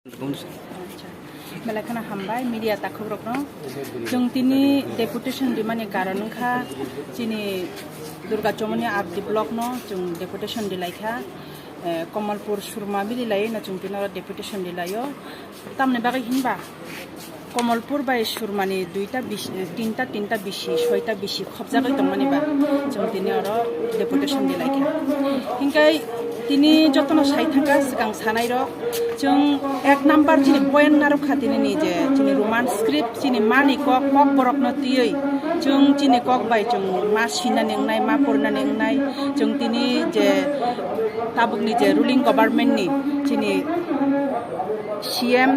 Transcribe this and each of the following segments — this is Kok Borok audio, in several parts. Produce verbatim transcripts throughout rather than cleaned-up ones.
Belai kheno hambai media takhukrokno. Chwng tini deputation rimani karon wngkha chini Durga Chomoni R D block no chwng deputation rilaikha. Eh, Komolpur Surma bili laiwi no chwng tini oro deputation rilaio. Tamni bagwi hinba Komolpur bai Surmani duita bisi, tinta, tinta bisi, soita bisi khopjagwi tongmani ba chwng tini oro deputation rilaikha. Hinkhai tini jotono sai thangkha swkang sanairok, chwng ek number chini point narwkha tini ni je chini Roman script chini mani kok, kok borokno twiwi chwng chini kok bai chwng ma sinani wngnai, ma porinani wngnai, chwng tini je tabukni je ruling government ni chini C M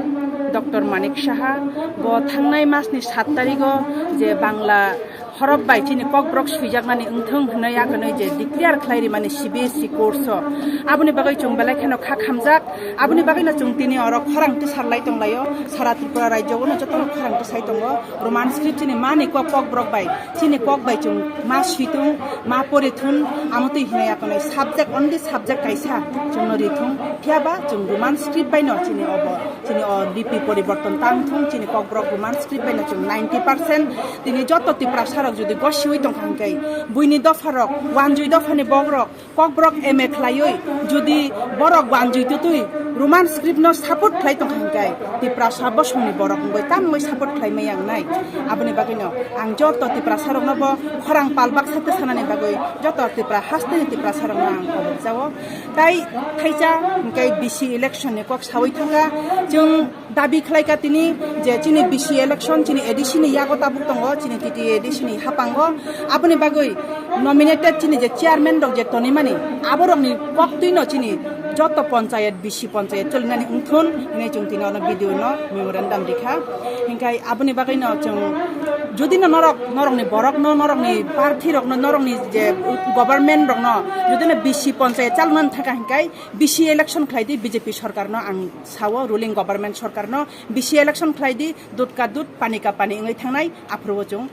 Doctor Manik Saha bo thangnai masni sat tarigo je Bangla horop bai chini kokborok swijaknani wngthung hwnwi akhwnwi je declare khlai rimani C B S E course o. Aboni bagwi chwng belai kheno kha khamjak. Aboni bagwino chwng tini oro khorang tisar lai tonglaio. Sara Tripura rajyo bono jotono khorang tisai tongo. Roman script chini mani kok, kokborok bai chini kok bai chwng ma switung, ma porithun, amo twi hwnwi akhwnwi subject, only subject kaisa chwngno rithung. Phiyaba chwng Roman script baino chini obo, chini o lipi poriborton tang thung, chini kokborok Roman script baino chwng ninety percent tini joto Tiprasarok jodi gosiwi tongkha hwnkhe, buini dopharok, wanjwi dophani bokrok, kokborok M A khlaiwi, jodi borok wanjwi twtwi Roman script no support khlai tongkha hwnkhe, Tiprasa bosongni borok wngwi tamwi support khlai maya wngnai. Aboni bagwino ang joto Tiprasarokno bo khorang pal baksa twi sanani bagwi joto Tipra hasteni Tiprasarokno ang khobor jao. Tai thaisa hwnkhe B C election ni kok sawi thangkha. Chwng dabi khlaikha tini je chini B C election chini A D C ni yago tabuk tongo, chini T T A A D C ni hapango. Aboni bagwi nominated chini je chairman rok je tonimani, aborokni koktwino chini joto ponchayat, B C ponchayat cholinani wngthun hinwi chwng tini ono B D O no memorandum rikha. Hinkhai aboni bagwino chwng judino norok, norokni borokno, norokni party rokno, norokni je government rokno judino B C ponchayat chalmani thangkha hinkhai, B C election khlai di, B J P sorkarno ang sao, ruling government sorkarno B C election khlai di, dud ka dud, pani ka pani wngwi thangnai, aphuru o chwng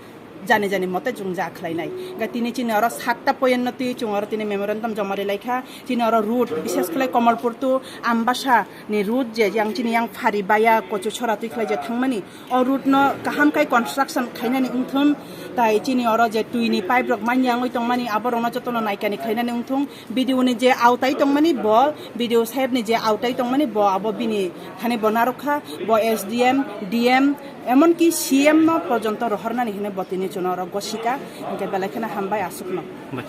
jani jani mote chwng ja khlainai. Hingkhe tini chini oro satta point no twi chwng oro tini memorandum joma rilaikha, chini oro route, bishes khlai Komolpur to Ambasa ni route je yang chini yang phari baya Kochuchora twi khlai je thangmani, o route no kaham khai construction khainani wngthun, tai chini oro je twi ni pipe rok manya wngwi tongmani, aborokno jotono naikani khlainani wngthung. B D O ni je autai tongmani bo, B D O saheb ni je autai tongmani bo, abo bini thani bo narwkha, bo S D M, D M, emonki C M no porjonto rohornani hinwi bo tini chwngno oro gosika, hinkhe belai kheno hambai aswkno. Bai.